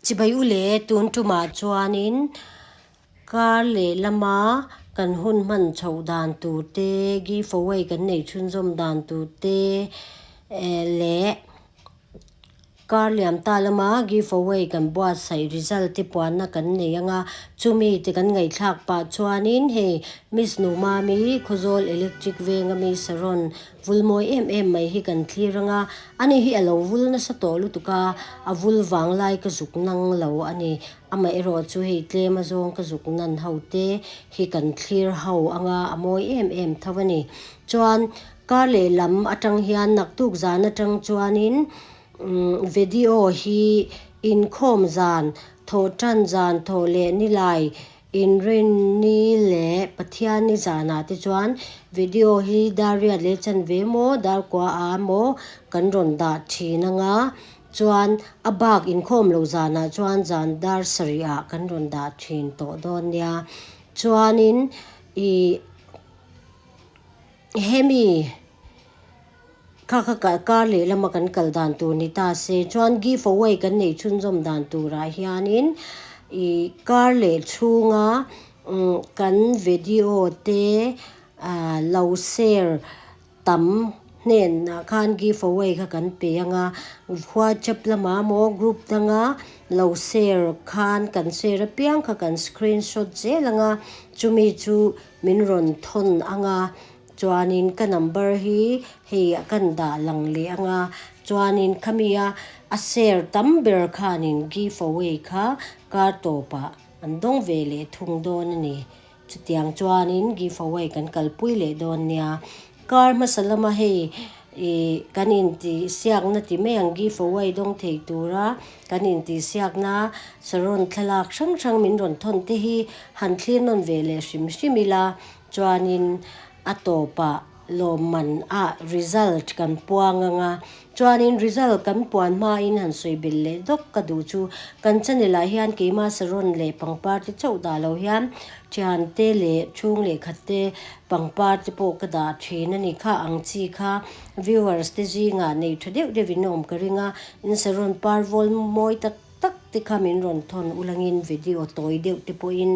Chibai u le, tun tumah chuanin kar lehlama kan hun hman chhoh dan tur te, give away kan neih chhunzawm dan tur te leh Kar liam ta lama give away kan buatsaih result te puanna kan nei anga chumi te kan ngaihthlak pah chuanin hei Miss Numami Khawzawl Electric venga mi Saron vul mawi em em mai hi kan thlir anga ani hi a lo vul nasa tawh lutuk a, a vul vang lai ka zuk nang lo a ni. Amaherawh chu hei tlem azawng ka zuk nan ho te hi kan thlir ho anga a mawi em em tho a ni. Chuan Kar lehlam atang hian naktuk zan atang chuanin video hi inkhawm zan, thawhtan zan, thawh leh nilai, inrinni leh Pathianni zanah te chuan video hi dar riat leh chanve maw dar kua ah maw kan rawn dah thin anga chuan a bak inkhawm lo zanah chuan zan dar sarih ah kan rawn dah thin tawh dawn nia. Chuanin ih. Hemi kha kha kar leh lama kan kal dan tur ni ta se chuan give away kan neih chhunzawm dan turah hianin ih kar leh chhunga kan video te ah lo share tam hnenah khan give away kha kan pe anga whatsapp lamah maw group danga lo share khan kan share apiang kha kan screenshot zel anga chumi chu. Min rawn thawn anga chuanin ka number hi hei a kan dah lang leh anga chuanin khami a a share tam ber khanin give away kha kar tawpah an dawng ve leh thung dawn a ni. Chutiang chuanin give away kan kalpui leh dawn nia. Kar hmasa lama hei ih kan intihsiakna ti mai ang give away dawng thei tura kan intihsiakna saron thlalak hrang hrang min rawn thawn te hi han thlir nawn ve leh hrim hrim ila chuanin a tawpah lawmman ah result kan puang ang a chuanin result kan puan hmain han sawi belh leh dawk ka duh chu kan channel ah hian keimah saron leh pangpar te chauh dah lo hian Thiante leh chhung lehkhat te pangpar te pawh ka dah thin a ni kha ang chi kha viewers te zingah nei tha deuh deuh in a awm ka ring a, in saron par vawl mawi tak tak te kha min rawn thawn ulangin video tawi deuh te pawhin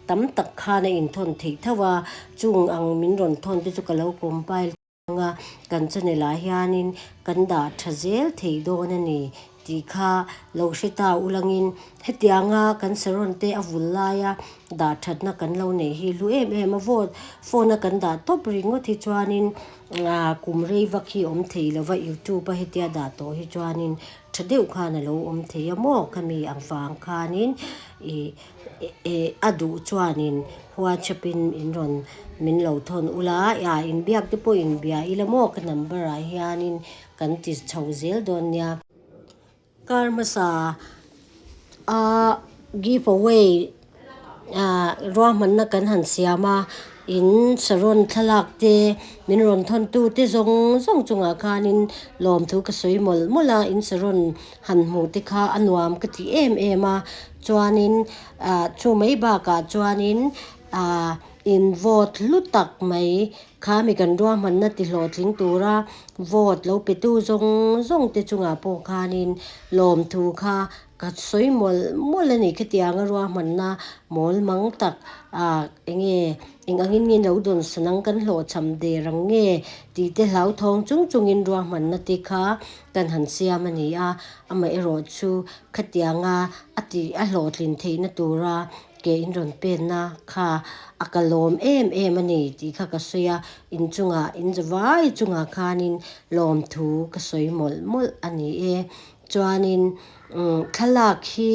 tam tak khan a inthawn theih tho a, chung ang min rawn thawn te chu ka lo compile. anga kan channel ah hianin kan dah tha zel thei dawn a ni tih kha lo hre ta ulangin hetianga kan saron te a vul laia dah thatna kan lo neih hi hlu em em a vote phone a kan dah tawp ringawt hi chuanin ah kum rei vak hi awm thei lova youtube a hetia dah tawh hi chuanin tha deuh khan a lo awm thei a maw khami ang vang khanin ih. A duh chuanin whatsapp in in rawn min lo thawn ula ah inbiak te pawh inbia ila maw ka number ah hianin kan ti chho zel dawn nia. Kar hmasa a give away ah ruahmanna kan han siam a in saron thlalak te min rawn thawn tu te zawng zawng chungah khanin lawmthu ka sawi mawlh mawlh a in saron han hmuh te kha a nuam ka ti em em a. Chuanin ah chu mai bakah chuanin ah in vote hlu tak mai kha mi kan ruahmanna ti hlawhtling tura vote lo pe tu zawng zawng te chungah pawh khanin lawmthu kha ka sawi mawlh mawlh a ni khitianga ruahmanna mawl mang tak ah eng nge eng angin nge lo dawn san ang kan hlawhchham der ang nge tih te hlauthawng chung chungin ruahmanna te kha kan han siam a ni a amaherawh chu Khatianga a tih a hlawhtlin theihna tura ke in rawn penna kha a ka lawm em em a ni tih kha ka sawi a, inchungah in vai chungah khanin lawmthu ka sawi mawlh mawlh a ni e. Chuanin thlalak hi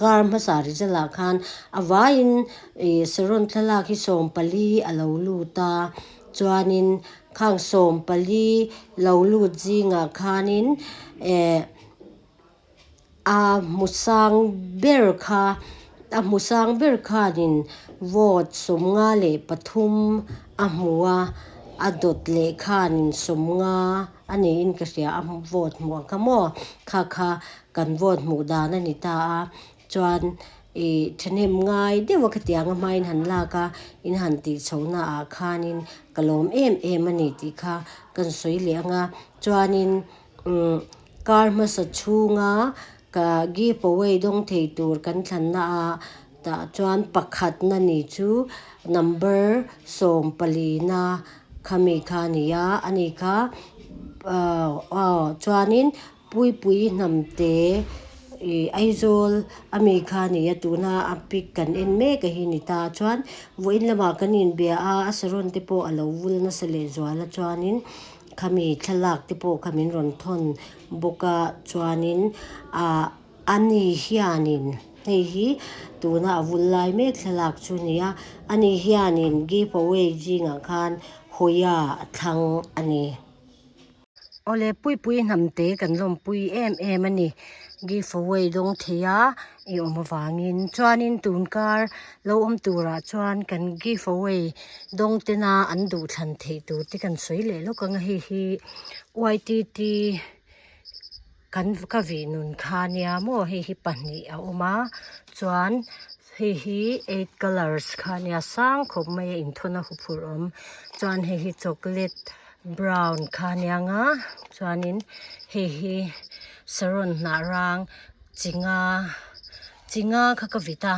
kar hmasa result ah khan a vaiin ih saron thlalak hi 14 a lo lut a, chuanin khang 14 lo lut zingah khanin eh. A hmu sang ber kha a hmu sang ber khanin vote 53 a hmu a, a dawt leh khanin 50 a niin ka hria a vote hmuh ang kha maw kha kha kan vote hmuh dan a ni ta a chuan ih thahnem ngai deuh a khatiang a hmain han lak a in han tih chho na ah khanin ka lawm em em a ni tih kha kan sawi leh ang a chuanin. Kar hmasa chhunga kan. Ka give away dawng thei tur kan thlanna a tah chuan pakhatna ni chu number sawmpalina khami kha a ni a, ani kha aw chuanin Puipui hnamte ih Aizawl a mi kha a ni a tuna a pic kan en mek a hi ni ta chuan vawiin lamah kan inbia a a saron te pawh a lo vul nasa leh zual a chuanin khami thlalak te pawh kha min rawn thawn bawk a chuanin ah ani hianin hei hi tuna a vul lai mek thlalak chu a ni a ani hianin give away zingah khan hawia a thlang a ni. Awle puipui hnamte kan lawmpui em em a ni give away dawng thei a i awm avangin chuanin tun kar lo awm turah chuan kan give away dawng tena an duh thlan theih tur te kan sawi leh lawk ang a hei hi ytt kan ka vih nun kha nia maw hei hi pahnih a awm a chuan hei hi eight colours kha nia sang khawp mai a inthawn a huphurh awm chuan hei hi chocolate brown kha nia nga chuanin hei hi saron hnah rang chi nga chi nga kha ka vit a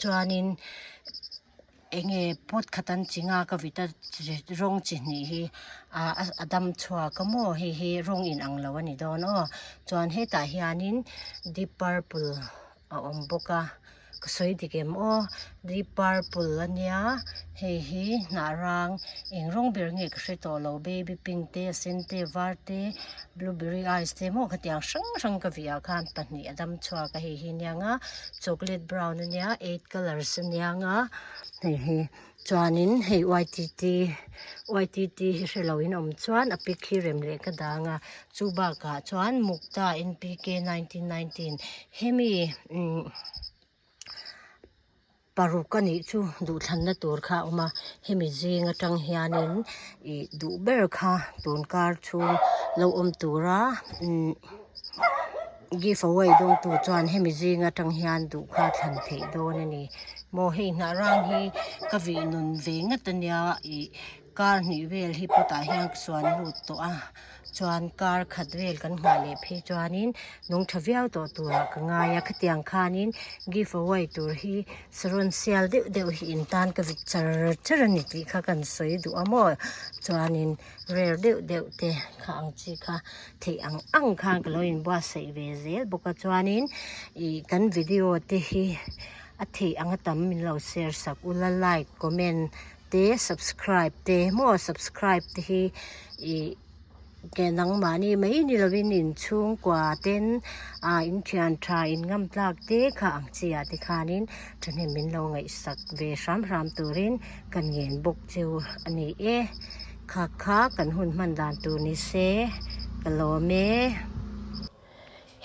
chuanin eng nge pot khat an chi nga ka vit a rawng chi hnih hi ah a dam chhuak a maw hei hi rawng in ang lo a ni dawn aw chuan hetah hianin deep purple a awm bawk a ka sawi dik em aw deep purple a nia hei hi hnah rang eng rawng ber nge ka hre tawh lo baby pink te a sen te a var te blueberry ice te maw khatiang hrang hrang ka vih ah khan pahnih a dam chhuak a hei hi nia nga chocolate brown a nia eight colours a nia nga hei hi chuanin hei ytt ytt hi hre lo in awm chuan a pic hi rem leh ka dang a chu bakah chuan mukta npk 1919 hemi umm paruk a nih chu duhthlanna tur kha a awm a hemi zing atang hianin ih duh ber kha tun kar chhung lo awm tura umm give away dawng tu chuan hemi zing atang hian duh kha thlan theih dawn a ni maw hei hnah rang hi ka vih nun ve ngat ania ih kar hnih vel hi pot ah hian ka suan lut tawh a chuan kar khat vel kan nghah leh phei chuanin nung tha viau tawh turah ka ngai a khatiang khanin give away tur hi saron sial deuh deuh hi in tan ka vit char char a ni tih kha kan sawi duh a maw chuanin rare deuh deuh te kha ang chi kha theih ang ang khan ka lo inbuatsaih ve zel bawk a chuanin ih kan video te hi a theih anga tam min lo share sak ula like comment te subscribe te maw subscribe te hi ih ke nangmahni mai ni lovin inchhungkua ten ah in thian tha in ngam tlak te kha ang chi ah te khanin thahnem min lo ngaihsak ve hram hram turin ka ngen bawk chu a ni e kha kha kan hun hman dan tur ni se ka lawm e.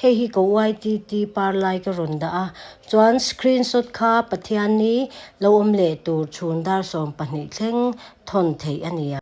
Hei hi ka YTT par lai ka rawn dah a, chuan screenshot kha Pathianni lo awm leh tur chhun dar 12 thleng thawn theih a ni a.